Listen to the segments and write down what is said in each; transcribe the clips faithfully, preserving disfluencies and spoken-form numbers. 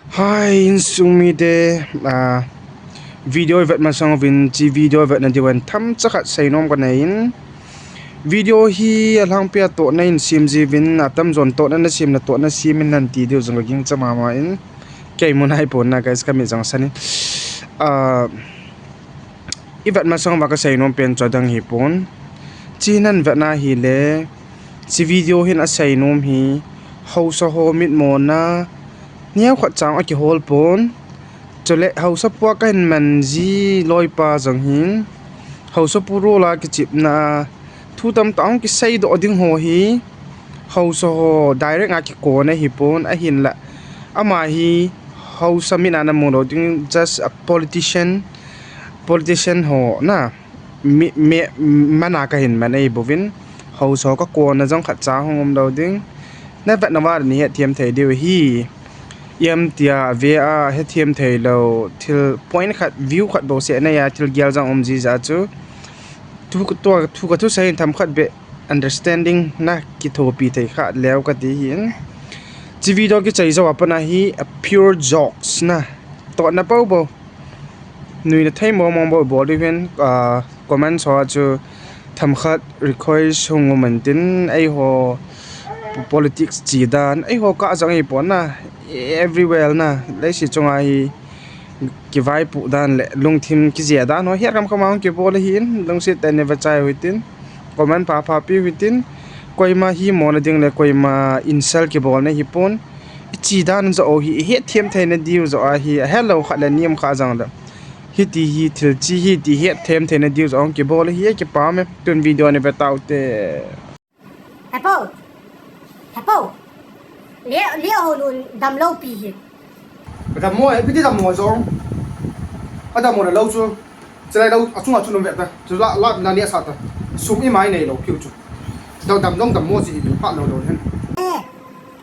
Hai, insung mite, ah, video ivet masang uvin, hiche video ivetna diuvin themcha khat seinom kanei in. Video hi alhangpia tohna in sem jiuvin, atamjon tohna nasem na tohna sem in nati diu jong kagingcha mama in. Kei mu naipon na, guys, kamit jong asan in. Ah, ivet masang uva kaseinom pen chu adang hipon. Hiche nan vetna hile, hiche video hin aseinom hi, haosa ho mitmona, neokhat cha akihol pon. Chule haosapu a kahin man ji loipa jong hin, haosapu role a kichepna a, thu tamtah ahung kiseidoh ding ho hi, haosa ho direct a kikona ahipon, ahinla ama hi haosa mit a namu lou ding, just a politician, politician ho na, mi, mi, man a kahin man ahibouvin, haosa ho kakona jong khatcha hung umlou ding. Navetna uva nahethem thei diu ahi. Ipi tia ave a hethem theilou, thil point khat, view khat bouseh neiya thil gel jong um jiji chu. Thu, thu, thu kathusei in themkhat beh understanding nakithopi thei kha leu kati ahin. Hiche video kichai jou a pat a hi a pure jokes na. Tohna poupou, nuina thei mong mong bou bol diu ahin, ah, comment ho a chu themkhat request hung um intin, eiho politics che dan, eiho kah jong ahipon na, everywhere na, leiset chunga hi kivaipoh dan le lungthim kijeh dan ho het khamkham a hung kibol ahin, lungset tah in neiva chai u hitin, comment pha pha piu hitin, koima himona ding le koima insult kibolna hipon, iche dan joh u hi ihetthem theina diu joh ahi, ahelou khat le nem kha jongle. Hiti hi thil che hi ti hetthem theina diu joh hung kibol ahi, kipah e, tun video neive taute. Hepu. Hepu. Le, Lehhoulun damlou pi hi. Dammo e, ipi ti dammo jong. Adammo lou chu. Chulai lou, achunga chu nung ve ta. Chu la, la, la nehsah ta. Sum ima ineilou piu chu. Dam, dam jong dammo chu ipi pha lou lou hen. Eh.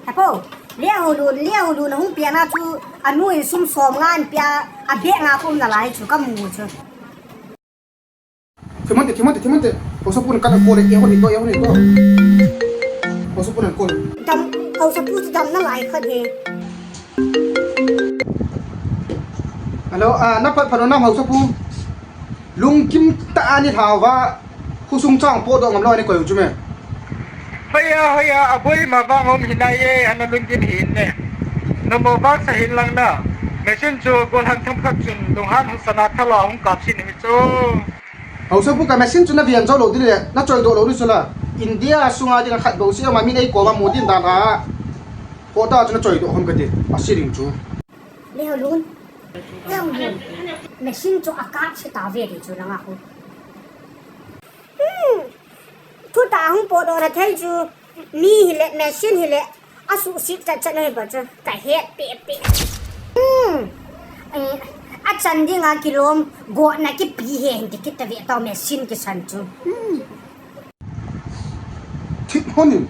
Hepu. Lehhoulun, Lehhoulun ahung piana chu anu in sum som nga anpia, a bag nga khu um nalai chu kamu chu. Themante, themante, themante. Haosapu in kana call e, eiho ni toh, eiho ni toh. Haosapu in call. Dam, haosapu chu dam nalai khat e. Hello, ah, naphat phat nam haosapu. Lungkim tah a neilhau va. Khosung chang potdoh ngam lou a neikoi u chu me. Hoiya, hoiya, aboi ma vang um hinai e, ana lungkim hih in ne. Namu vang sa hih in lang na. Machine chu golhang themkhat chun lunghan hung sana thala hung kap sin hi chu. Haosapu ka machine chu naven jou lou ding le, nachoidoh lou ding chu la. India sunga dinga khat bouseh ama min eikoma mu ding dan a. Koi ta chu nachoidoh ham kati, asi ding chu. Lehhoulun. Lehhoulun. Machine chu akap se tave ding chu langa khu. Hmm. Thutah hung potdoh na thei chu, mi hile, machine hile, asuhset chat chat na hi ba chu, kahet peh peh. Hmm. Eh, achan dinga kilom, gotna kipe hen ti kit tave tao machine kisan chu. Hmm. Thip hon in.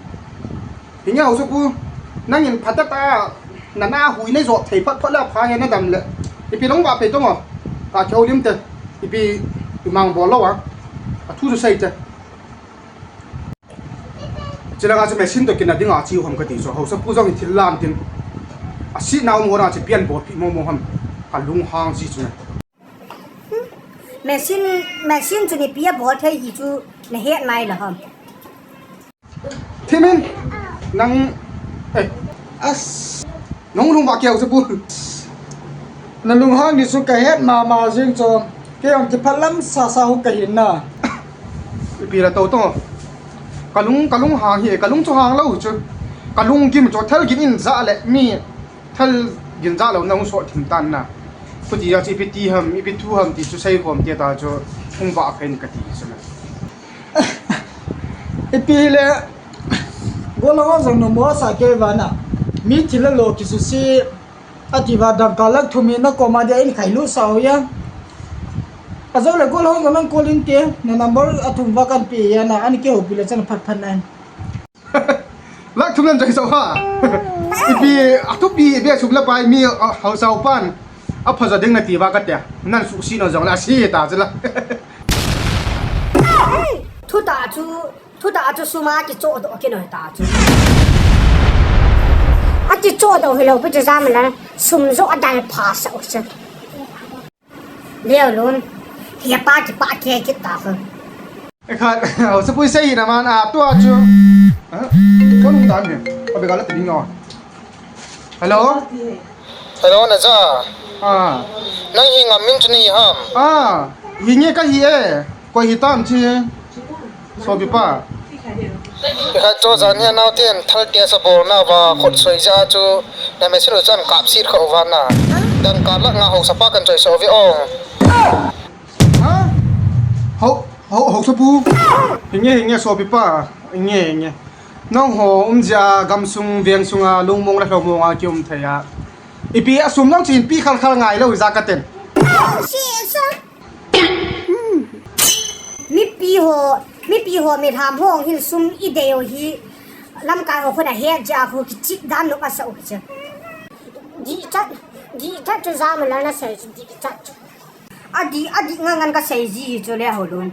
Hinge haosapu, nangin phatah tah a, nana hui neijot thei phat phat le apha e nadam le. Ipi nung vah phei tong o. Kakihoulim te. Ipi imang bol lou a. Athu chu sei te. Chulanga chu machine toh kina dinga che u ham kati chu. Haosapu jong hi thil lam tin. Asetna um ho na chu pian bolpeh mong mong ham. Kalunghang ji chu ne. Machine, machine chu ipi abol thei hi chu nahet nai lou ham. Thimin, nang, eh, as, nung lung vah keu chu pu. Nalunghang ni chu kahet mama jing chu, kei jong kiphalam sasa hu kahin na. Ipi la tou tou. Kalung, kalunghang hi, kalung chu hang lou chu. Kalung gim chu thal gin in ja le mi. Thal gin ja lou na hung sot thim tan na. Khuti a chu ipi ti ham, ipi thu ham ti chu seikhom te ta chu hung vah kha in kati chu na. Ipi le, golhang jong namu asa kei vana. Mi thil a lo kisuse, ati va dangka lakh thum in nakoma dia in khailut sah u ya. Ajou le golhang jong nang call in te, na number athum va kan pe ya na, ani kihoupi le chan phat phat na in. Lakh thum nan choi so ha. Ipi, athupi, ipi asum le pai mi, a, haosa upan. Aphajo ding nati va kati a. Nan suhset nau jong le ase ta chu la. Thutah chu, thutah chu sum a kichohdoh kinoi ta chu. Ati cho do hilou pi chu Jamlal, sum jo adal pha sa u chu. Leo lun. Hi pa ki pa ke ki ta ko. E kha, o se pui sei na man a tua chu. Ha? Kon ta ni. Ko be ga la ti no. Hello? Hello, Naja. Ah. Nang hi ngam min chu ni ham? Ah, hi nge ka hi e. Ko hi tam chi. Sopipa. Ka cho jan hi nau ten thal te sa bol na va khut soi ja chu. Na me silo chan kap sit kho va na. Dan ka la nga ho sa pa kan choi so vi ong. Ha? Ho, ho, ho sa pu. Hi nge, hi nge sopipa. Hi nge, hi nge. Nangho umjia gamsung, vengsunga, lungmong le hlomong a kium thei a. Ipi a sum nang chin pi khal khal ngai lou ja ka ten. Mipi ho, mipi ho mi ham hong hin sum i dei u hi. Lamkai ho khun a he ja khu kichik dan lo ka sa u cha. Di chat, di chat chu Jamlal na sei di chat. A di, a di ngan ngan ka sei ji chu le ho lun.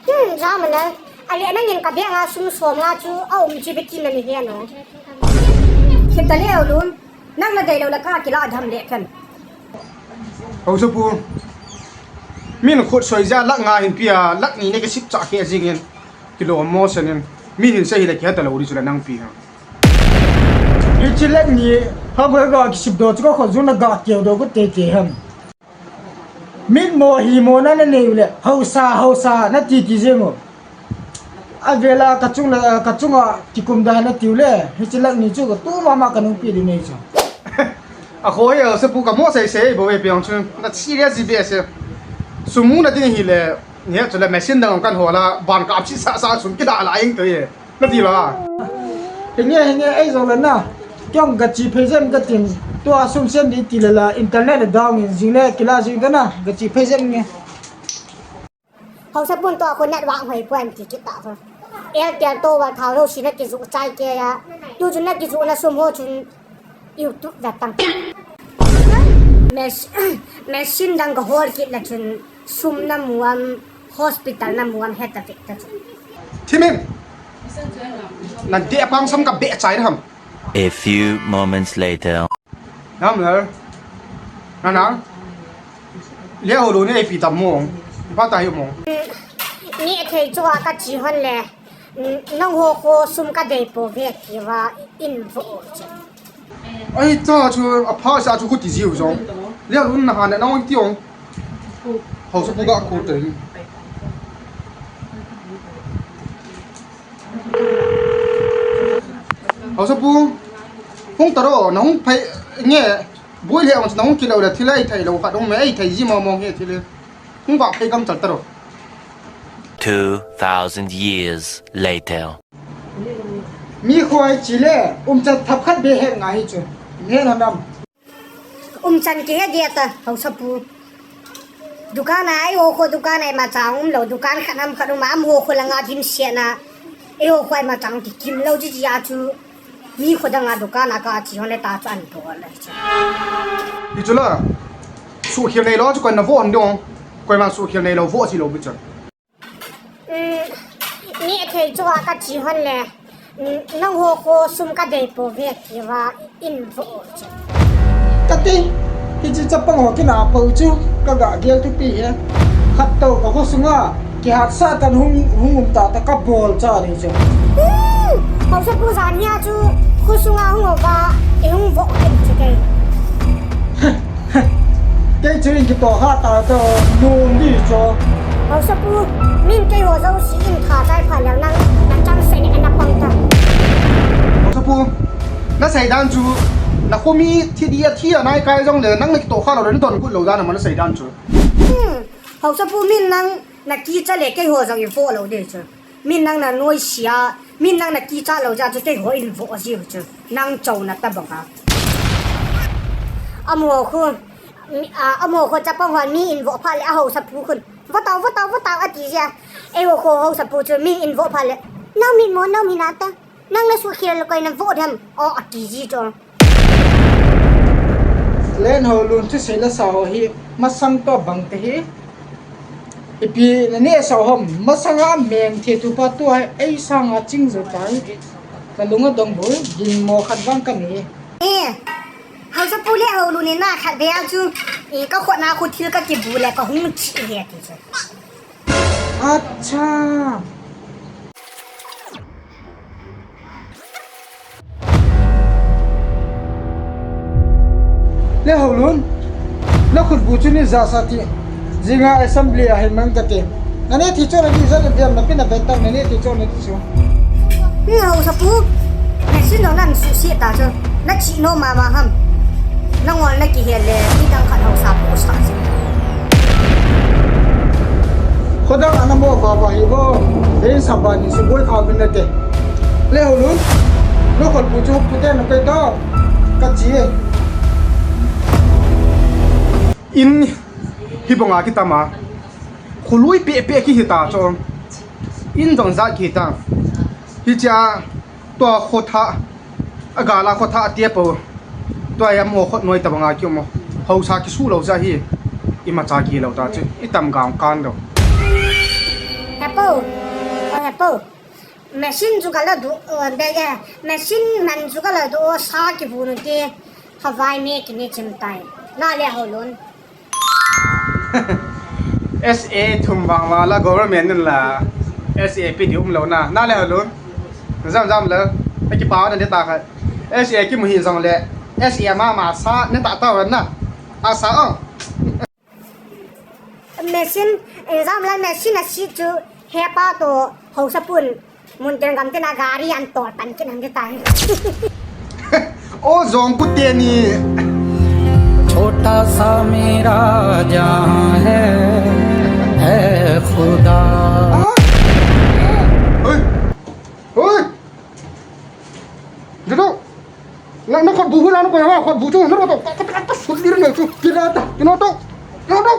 Hmm, Jamlal. Ale nangin ka beng a sum som nga chu a um chi be kin na ni he no. Khita le ho lun. Nang na dei lou la ka kila dham le kan. Ho sa pu. Min khut soi ja lak nga hin pi a, lak ni ne ka sip cha khe jing in. Kilo mo sen in. Mi hin sei hi le khe ta lou ri chu la nang pi ha. Hi chi lak ni ha ba ga ki sip do chu ko kho ju na ga keu do ko te te ham. Mit mo hi mo na na nei u le, hausa, hausa, na ti ti jeng u. A vela ka chung la, ka chunga kikum da na ti u le, hi chi lak ni chu ka tu mama ka nung pi di nei chu. A kho hi, hausa pu ka mo sei sei, bo ve piang chu, na serious ji be se. Sum mu na ding hi le, ni he chu le machine dang kan ho la, ban ka ap chi sa sa sum ki da la ing to ye. Na ti la. Hi nge, hi nge, ei jong le na. Kiong ka chi phei jem ka tin. Tua sum sen di ti le la, internet le down in jing le, kila jing ka na. Ka chi phei jem nge. Hausa pun tua ko net wang hoi puan ti kita ko. Airtel to wa thao lo si na ki zu chai ke ya. Tu chu na ki zu na sum ho chun YouTube da tang. Mes-, machine dang ka hol kit la chun sum na muam, hospital na muam he ta vek ta chun. Thimin. Nan te apang sam ka be chai ham. A few moments later. Nam le. Na na. Le ho lo ni ei pi tam mo. Pa ta hi mo. Ni thei chu ka chi hon le. Nang ho kho sum ka dei po ve ti va in vo che. Ai ta chu a pha sa chu khuti jiu jong. Le un na ha ne nang ti ong. Hausa pu ga ko te. Hausa pu. Hung ta ro, na hung phai nge. Bui le ong na hung kilo le thilai thai lo kha dong me ai thai ji mo mo nge thile. Hung va phai gam chal ta ro. Two thousand years later. Mi khoi chi le, um chan thap khat be he ngai hi chu. Nge na nam. Um chan ki he dia ta, hausa pu. Dukan a, ei ho kho dukan a ima chang um lo, dukan khat nam khat um am ho kho la nga dim sia na. Ei ho kho ima chang ki kim lo ji ji a chu. Mi kho dang a dukan a ka chi hon le ta chu an to le. Hi chu la. Su khil nei lo chu koi na vo hon dong. Koi ma su khil nei lo vo chi lo bi chu. Um, ni thei chu ka chi hon le. Um, nang ho kho sum ka dei po ve ti va in vo che. Ka ti, hi chi chapang ho kina po chu, ka ga gel tu pi he. Khat to ka kho sunga, ki hat sa tan hung, hung um ta ta ka bol cha ni chu. Hmm, hausa pu jan hia chu, kho sunga hung o va, e hung vo ken che kei. Kei chu in kitoh kha ta chu, nom di chu. Hausa pu, min kei ho jo si in tha chai pha leu nang, na chang se ni na pang ta. Hausa pu, na sei dan chu, na khomi thi di a thi a nai kai jong le, nang na kitoh kha lo le, na don kut lo dan a ma na sei dan chu. Hmm, hausa pu min nang, na kicha le kei ho jong i vo lo de chu. Min nang na noi sia, min nang na kicha lo ja chu kei ho in vo ji chu. Nang chou na ta bang a. Amo khu, mi, a, amo khu chapang hon mi in vo pha le a hausa pu khun. Vo tau, vo tau, vo tau a ti jia. Ei ho khu hausa pu chu mi in vo pha le. Nang mi mo, nang mi na ta. Nang na su khil le koi na vo dem. O a ti ji chu. Len ho lun thusei la sa ho hi masang to bang te hi. Ipi na ne sa hom masanga meng the tu pa tu ai ei sanga ching jo tai. Ka lung adong bou, ginmo khat vang kanei. Eh, Haosapu le Haolun in na khat beh a chu, eh, ka khut na khu thil ka kibu le ka hung thi e ti chu. Acha. Le Haolun, na khutbu chu nei jasa ti. Jinga assembly a hin mang kate. Na neh thi chon na ti jat le biam na pin na ben tang na neh thi chon na ti chu. Hmm, Haosapu. Na sin no nan su si ta chu. Na chi no mama ham. Na ngol na kihel le, mi dang khat Haosapu sa si. Khodang ana mo vava hi bou. Dei saba ni su boi kha bin na te. Le Haolun. Lo khutbu chu pute na pe to. Ka chi e. In hi banga kitama. Khului peh peh kihi ta chu. In jong jat kihi ta. Hichea tua khotha. Agala khotha ate po. Tua ya mo khot noi ta banga kium o. Haosa kisu lou ja hi. Imacha kilou ta chu. Itam gang kan lou. Hepu. O hepu. Machine chu kala du, o, de, de, machine man chu kala du, o, sa kibu nu te, khavai me kini chim tai. Na le Haolun. S A thum vang vang la government nun la. S A pe di um lou na. Na le Haolun. Jam jam le. Aki pa na de ta kha. S A kimu hi jong le. S A mama sa ne ta ta wan na. Asa o. Machine, exam la machine a si chu hepa to Haosapun mun ten gam ten a gari an tol pan kin ang tai. O jong ku te ni. छोटा सा मेरा जहां है, है खुदा। Oi. Oi. Dito. Na, na khutbu hu na ko ya khutbu chu na to. Ka, ka, ka, sut dir na chu. Kira ta. Kino to. Kino to.